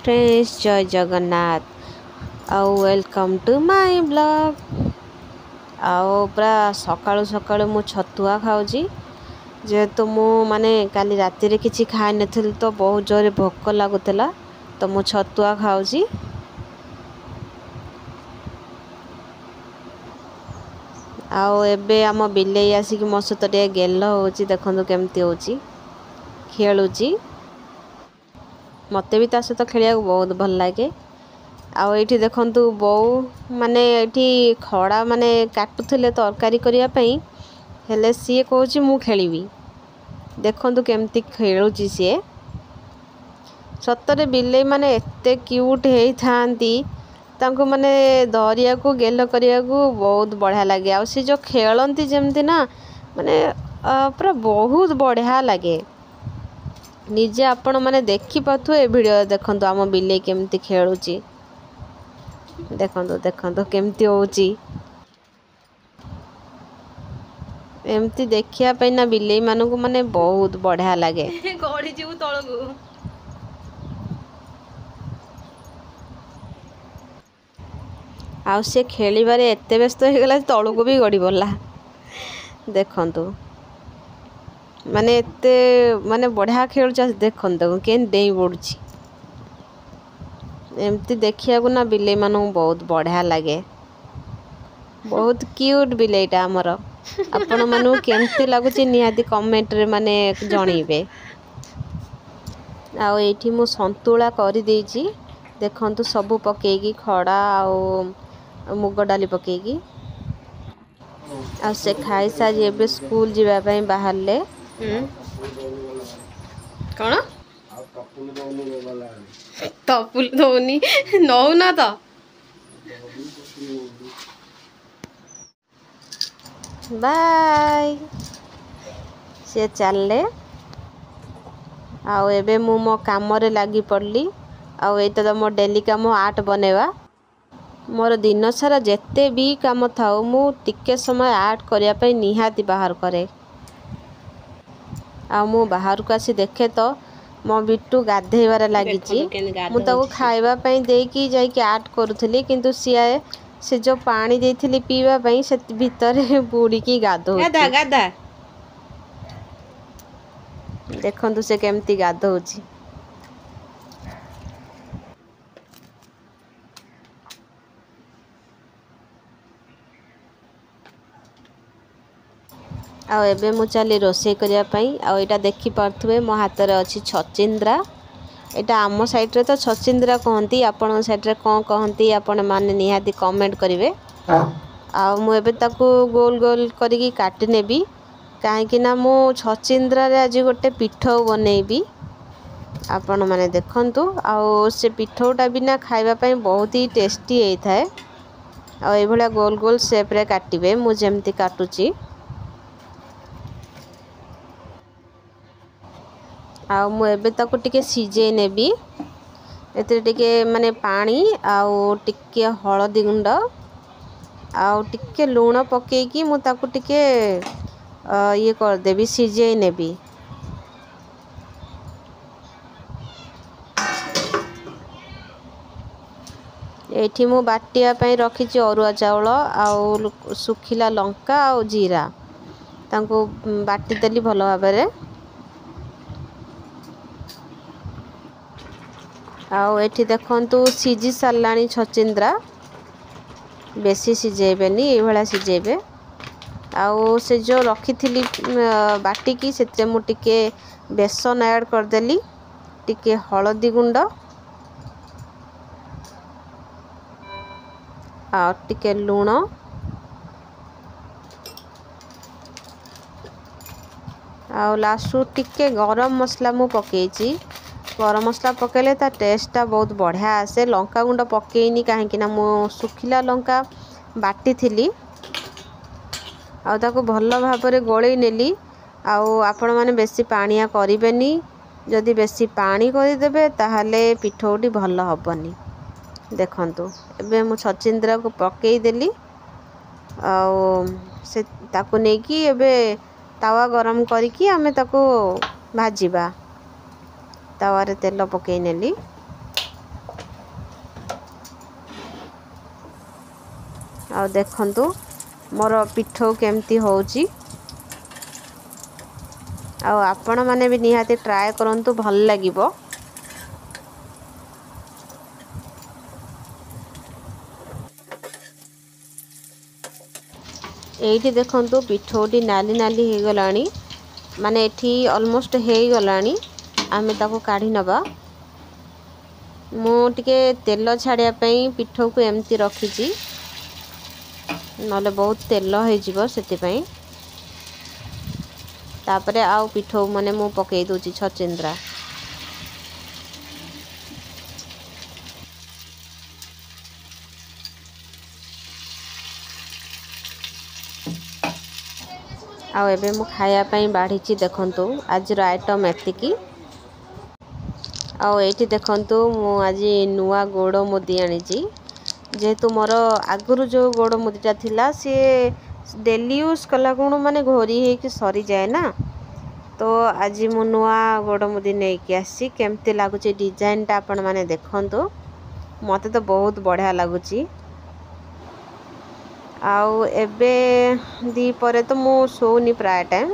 Friends, ଜୟ ଜଗନ୍ନାଥ ଆଉ welcome to my blog. ଆଉ ପୁରା ସକାଳୁ ସକାଳୁ ମୁଁ ଛତୁଆ ଖାଉଛି, ଯେହେତୁ ମୁଁ ମାନେ କାଲି ରାତିରେ କିଛି ଖାଇନଥିଲି ତ ବହୁତ ଜୋରରେ ଭୋକ ଲାଗୁଥିଲା, ତ ମୁଁ ଛତୁଆ ଖାଉଛି। ଆଉ ଏବେ ଆମ ବିଲେଇ ଆସିକି ମୋ ସହିତ ଟିକେ ଗେଲ ହେଉଛି, ଦେଖନ୍ତୁ କେମିତି ହେଉଛି, ଖେଳୁଛି। ମୋତେ ବି ତା ସହିତ ଖେଳିବାକୁ ବହୁତ ଭଲ ଲାଗେ। ଆଉ ଏଇଠି ଦେଖନ୍ତୁ ବୋଉ ମାନେ ଏଇଠି ଖଡ଼ା ମାନେ କାଟୁଥିଲେ ତରକାରୀ କରିବା ପାଇଁ, ହେଲେ ସିଏ କହୁଛି ମୁଁ ଖେଳିବି। ଦେଖନ୍ତୁ କେମିତି ଖେଳୁଛି ସିଏ। ସତରେ ବିଲେଇ ମାନେ ଏତେ କ୍ୟୁଟ୍ ହେଇଥାନ୍ତି, ତାଙ୍କୁ ମାନେ ଧରିବାକୁ ଗେଲ କରିବାକୁ ବହୁତ ବଢ଼ିଆ ଲାଗେ। ଆଉ ସେ ଯେଉଁ ଖେଳନ୍ତି ଯେମିତି ନା ମାନେ ପୁରା ବହୁତ ବଢ଼ିଆ ଲାଗେ। ନିଜେ ଆପଣମାନେ ଦେଖିପାରୁଥିବେ ଏ ଭିଡ଼ିଓ। ଦେଖନ୍ତୁ ଆମ ବିଲେଇ କେମିତି ଖେଳୁଛି, ଦେଖନ୍ତୁ ଦେଖନ୍ତୁ କେମିତି ହେଉଛି। ଏମିତି ଦେଖିବା ପାଇଁ ନା ବିଲେଇମାନଙ୍କୁ ମାନେ ବହୁତ ବଢ଼ିଆ ଲାଗେ। ଗଡ଼ିଯିବୁ ତଳକୁ। ଆଉ ସେ ଖେଳିବାରେ ଏତେ ବ୍ୟସ୍ତ ହେଇଗଲା ତଳକୁ ବି ଗଡ଼ି ପଡ଼ିଲା। ଦେଖନ୍ତୁ ମାନେ ଏତେ ମାନେ ବଢ଼ିଆ ଖେଳୁଛି, ଦେଖନ୍ତୁ ତାକୁ କେମିତି ଡେଇଁ ପଡ଼ୁଛି। ଏମିତି ଦେଖିବାକୁ ନା ବିଲେଇମାନଙ୍କୁ ବହୁତ ବଢ଼ିଆ ଲାଗେ। ବହୁତ କ୍ୟୁଟ୍ ବିଲେଇଟା ଆମର। ଆପଣମାନଙ୍କୁ କେମିତି ଲାଗୁଛି ନିହାତି କମେଣ୍ଟରେ ମାନେ ଜଣେଇବେ। ଆଉ ଏଇଠି ମୁଁ ସନ୍ତୁଳା କରିଦେଇଛି, ଦେଖନ୍ତୁ ସବୁ ପକେଇକି, ଖଡ଼ା ଆଉ ମୁଗ ଡାଲି ପକେଇକି। ଆଉ ସେ ଖାଇସାରି ଏବେ ସ୍କୁଲ ଯିବା ପାଇଁ ବାହାରିଲେ। କ'ଣ ତପୁଲ ଦଉନି, ନଉନ ତ। ବାଏ, ସିଏ ଚାଲିଲେ। ଆଉ ଏବେ ମୁଁ ମୋ କାମରେ ଲାଗି ପଡ଼ିଲି। ଆଉ ଏଇଟା ତ ମୋ ଡେଲି କାମ, ଆର୍ଟ ବନେଇବା। ମୋର ଦିନସାରା ଯେତେ ବି କାମ ଥାଉ ମୁଁ ଟିକେ ସମୟ ଆର୍ଟ କରିବା ପାଇଁ ନିହାତି ବାହାର କରେ। ଆଉ ମୁଁ ବାହାରକୁ ଆସି ଦେଖେ ତ ମୋ ବିଟୁ ଗାଧେଇବାରେ ଲାଗିଛି। ମୁଁ ତାକୁ ଖାଇବା ପାଇଁ ଦେଇକି ଯାଇକି ଆର୍ଟ କରୁଥିଲି, କିନ୍ତୁ ସିଏ ସେ ଯେଉଁ ପାଣି ଦେଇଥିଲି ପିଇବା ପାଇଁ ସେ ଭିତରେ ବୁଡ଼ିକି ଗାଧଉଛି। ଗାଧା। ଦେଖନ୍ତୁ ସେ କେମିତି ଗାଧଉଛି। ଆଉ ଏବେ ମୁଁ ଚାଲି ରୋଷେଇ କରିବା ପାଇଁ। ଆଉ ଏଇଟା ଦେଖିପାରୁଥିବେ ମୋ ହାତରେ ଅଛି ଛଚିନ୍ଦ୍ରା। ଏଇଟା ଆମ ସାଇଡ଼୍ରେ ତ ଛଚିନ୍ଦ୍ରା କହନ୍ତି, ଆପଣଙ୍କ ସାଇଡ଼୍ରେ କ'ଣ କହନ୍ତି ଆପଣମାନେ ନିହାତି କମେଣ୍ଟ କରିବେ। ଆଉ ମୁଁ ଏବେ ତାକୁ ଗୋଲ ଗୋଲ କରିକି କାଟି ନେବି, କାହିଁକି ନା ମୁଁ ଛଚିନ୍ଦ୍ରାରେ ଆଜି ଗୋଟେ ପିଠଉ ବନେଇବି। ଆପଣମାନେ ଦେଖନ୍ତୁ। ଆଉ ସେ ପିଠଉଟା ବି ନା ଖାଇବା ପାଇଁ ବହୁତ ହି ଟେଷ୍ଟି ହେଇଥାଏ। ଆଉ ଏଇଭଳିଆ ଗୋଲ ଗୋଲ ସେପ୍ରେ କାଟିବେ, ମୁଁ ଯେମିତି କାଟୁଛି। ଆଉ ମୁଁ ଏବେ ତାକୁ ଟିକେ ସିଝେଇ ନେବି। ଏଥିରେ ଟିକେ ମାନେ ପାଣି ଆଉ ଟିକେ ହଳଦୀ ଗୁଣ୍ଡ ଆଉ ଟିକେ ଲୁଣ ପକେଇକି ମୁଁ ତାକୁ ଟିକେ ଇଏ କରିଦେବି, ସିଝେଇ ନେବି। ଏଇଠି ମୁଁ ବାଟିବା ପାଇଁ ରଖିଛି ଅରୁଆ ଚାଉଳ ଆଉ ଶୁଖିଲା ଲଙ୍କା ଆଉ ଜିରା, ତାଙ୍କୁ ବାଟିଦେଲି ଭଲ ଭାବରେ। ଆଉ ଏଠି ଦେଖନ୍ତୁ ସିଝି ସାରିଲାଣି ଛଚିନ୍ଦ୍ରା, ବେଶୀ ସିଝେଇବେନି, ଏଇଭଳିଆ ସିଝେଇବେ। ଆଉ ସେ ଯେଉଁ ରଖିଥିଲି ବାଟିକି ସେଥିରେ ମୁଁ ଟିକେ ବେସନ ଆଡ଼୍ କରିଦେଲି, ଟିକେ ହଳଦୀ ଗୁଣ୍ଡ ଆଉ ଟିକେ ଲୁଣ। ଆଉ ଲାଷ୍ଟକୁ ଟିକେ ଗରମ ମସଲା ମୁଁ ପକେଇଛି। ଗରମ ମସଲା ପକାଇଲେ ତା ଟେଷ୍ଟଟା ବହୁତ ବଢ଼ିଆ ଆସେ। ଲଙ୍କା ଗୁଣ୍ଡ ପକେଇନି କାହିଁକିନା ମୁଁ ଶୁଖିଲା ଲଙ୍କା ବାଟିଥିଲି। ଆଉ ତାକୁ ଭଲ ଭାବରେ ଗୋଳେଇ ନେଲି। ଆଉ ଆପଣମାନେ ବେଶୀ ପାଣିଆ କରିବେନି, ଯଦି ବେଶୀ ପାଣି କରିଦେବେ ତାହେଲେ ପିଠଉଟି ଭଲ ହେବନି। ଦେଖନ୍ତୁ ଏବେ ମୁଁ ଛଚିନ୍ଦ୍ରାକୁ ପକେଇଦେଲି। ଆଉ ସେ ତାକୁ ନେଇକି ଏବେ ତାୱା ଗରମ କରିକି ଆମେ ତାକୁ ଭାଜିବା। ତାୱାରେ ତେଲ ପକେଇ ନେଲି। ଆଉ ଦେଖନ୍ତୁ ମୋର ପିଠଉ କେମିତି ହେଉଛି। ଆଉ ଆପଣମାନେ ବି ନିହାତି ଟ୍ରାଏ କରନ୍ତୁ, ଭଲ ଲାଗିବ। ଏଇଠି ଦେଖନ୍ତୁ ପିଠଉଟି ନାଲି ନାଲି ହେଇଗଲାଣି, ମାନେ ଏଠି ଅଲମୋଷ୍ଟ ହେଇଗଲାଣି। ଆମେ ତାକୁ କାଢ଼ି ନେବା। ମୁଁ ଟିକେ ତେଲ ଛାଡ଼ିବା ପାଇଁ ପିଠଉକୁ ଏମିତି ରଖିଛି, ନହେଲେ ବହୁତ ତେଲ ହେଇଯିବ ସେଥିପାଇଁ। ତାପରେ ଆଉ ପିଠଉ ମାନେ ମୁଁ ପକେଇ ଦେଉଛି ଛଚିନ୍ଦ୍ରା। ଆଉ ଏବେ ମୁଁ ଖାଇବା ପାଇଁ ବାଢ଼ିଛି। ଦେଖନ୍ତୁ ଆଜିର ଆଇଟମ୍ ଏତିକି। ଆଉ ଏଇଠି ଦେଖନ୍ତୁ ମୁଁ ଆଜି ନୂଆ ଗୋଡ଼ ମୁଦି ଆଣିଛି। ଯେହେତୁ ମୋର ଆଗରୁ ଯେଉଁ ଗୋଡ଼ ମୁଦିଟା ଥିଲା ସିଏ ଡେଲି ୟୁଜ୍ କଲା କ'ଣ ମାନେ ଘୋରି ହେଇକି ସରିଯାଏ ନା, ତ ଆଜି ମୁଁ ନୂଆ ଗୋଡ଼ ମୁଦି ନେଇକି ଆସିଛି। କେମିତି ଲାଗୁଛି ଡିଜାଇନଟା ଆପଣମାନେ ଦେଖନ୍ତୁ, ମୋତେ ତ ବହୁତ ବଢ଼ିଆ ଲାଗୁଛି। ଆଉ ଏବେ ଦ୍ୱିପହରେ ତ ମୁଁ ଶୋଉନି ପ୍ରାୟ ଟାଇମ୍,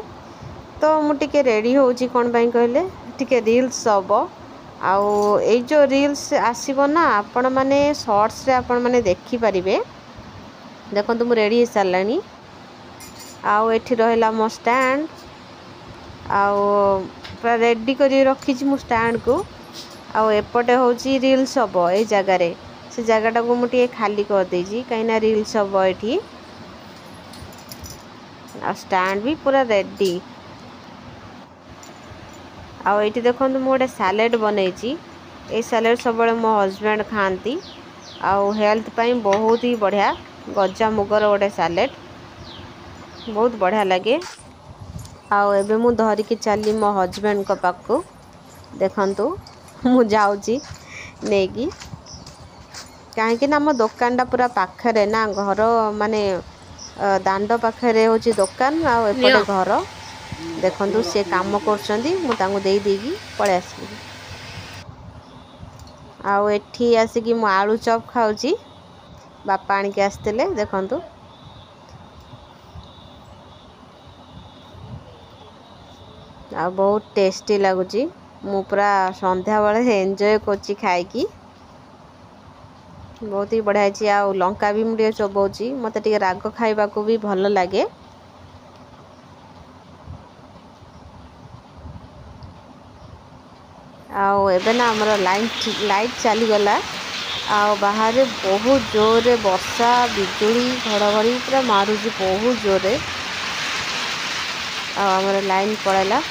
ତ ମୁଁ ଟିକେ ରେଡ଼ି ହେଉଛି। କ'ଣ ପାଇଁ କହିଲେ ଟିକେ ରିଲ୍ସ ହେବ। ଆଉ ଏଇ ଯେଉଁ ରିଲ୍ସ ଆସିବ ନା, ଆପଣମାନେ ସର୍ଟସରେ ଆପଣମାନେ ଦେଖିପାରିବେ। ଦେଖନ୍ତୁ ମୁଁ ରେଡ଼ି ହେଇସାରିଲାଣି। ଆଉ ଏଠି ରହିଲା ମୋ ଷ୍ଟାଣ୍ଡ, ଆଉ ପୁରା ରେଡ଼ି କରି ରଖିଛି ମୁଁ ଷ୍ଟାଣ୍ଡକୁ। ଆଉ ଏପଟେ ହେଉଛି ରିଲ୍ସ ହେବ ଏଇ ଜାଗାରେ, ସେ ଜାଗାଟାକୁ ମୁଁ ଟିକେ ଖାଲି କରିଦେଇଛି କାହିଁକିନା ରିଲ୍ସ ହେବ ଏଠି। ଆଉ ଷ୍ଟାଣ୍ଡ ବି ପୁରା ରେଡ଼ି। ଆଉ ଏଇଠି ଦେଖନ୍ତୁ ମୁଁ ଗୋଟେ ସାଲାଡ଼ ବନେଇଛି। ଏଇ ସାଲାଡ଼ ସବୁବେଳେ ମୋ ହଜବେଣ୍ଡ ଖାଆନ୍ତି, ଆଉ ହେଲ୍ଥ ପାଇଁ ବହୁତ ହି ବଢ଼ିଆ। ଗଜା ମୁଗର ଗୋଟେ ସାଲାଡ଼, ବହୁତ ବଢ଼ିଆ ଲାଗେ। ଆଉ ଏବେ ମୁଁ ଧରିକି ଚାଲିଲି ମୋ ହଜବେଣ୍ଡଙ୍କ ପାଖକୁ। ଦେଖନ୍ତୁ ମୁଁ ଯାଉଛି ନେଇକି, କାହିଁକି ନା ଆମ ଦୋକାନଟା ପୁରା ପାଖରେ ନା, ଘର ମାନେ ଦାଣ୍ଡ ପାଖରେ ହେଉଛି ଦୋକାନ, ଆଉ ଏପଟେ ଘର। ଦେଖନ୍ତୁ ସେ କାମ କରୁଛନ୍ତି, ମୁଁ ତାଙ୍କୁ ଦେଇ ଦେଇକି ପଳେଇ ଆସିଲି। ଆଉ ଏଠି ଆସିକି ମୁଁ ଆଳୁ ଚପ୍ ଖାଉଛି, ବାପା ଆଣିକି ଆସିଥିଲେ। ଦେଖନ୍ତୁ ଆଉ ବହୁତ ଟେଷ୍ଟି ଲାଗୁଛି। ମୁଁ ପୁରା ସନ୍ଧ୍ୟାବେଳେ ଏନ୍ଜୟ କରୁଛି ଖାଇକି, ବହୁତ ହି ବଢ଼ିଆ ହେଇଛି। ଆଉ ଲଙ୍କା ବି ମୁଁ ଟିକେ ଚୋବଉଛି, ମୋତେ ଟିକେ ରାଗ ଖାଇବାକୁ ବି ଭଲ ଲାଗେ। ଆଉ ଏବେ ନା ଆମର ଲାଇଟ୍ ଚାଲିଗଲା। ଆଉ ବାହାରେ ବହୁତ ଜୋରରେ ବର୍ଷା, ବିଜୁଳି, ଘଡ଼ଘଡ଼ି ପୁରା ମାରୁଛି ବହୁତ ଜୋରରେ। ଆଉ ଆମର ଲାଇନ୍ ପଳେଇଲା।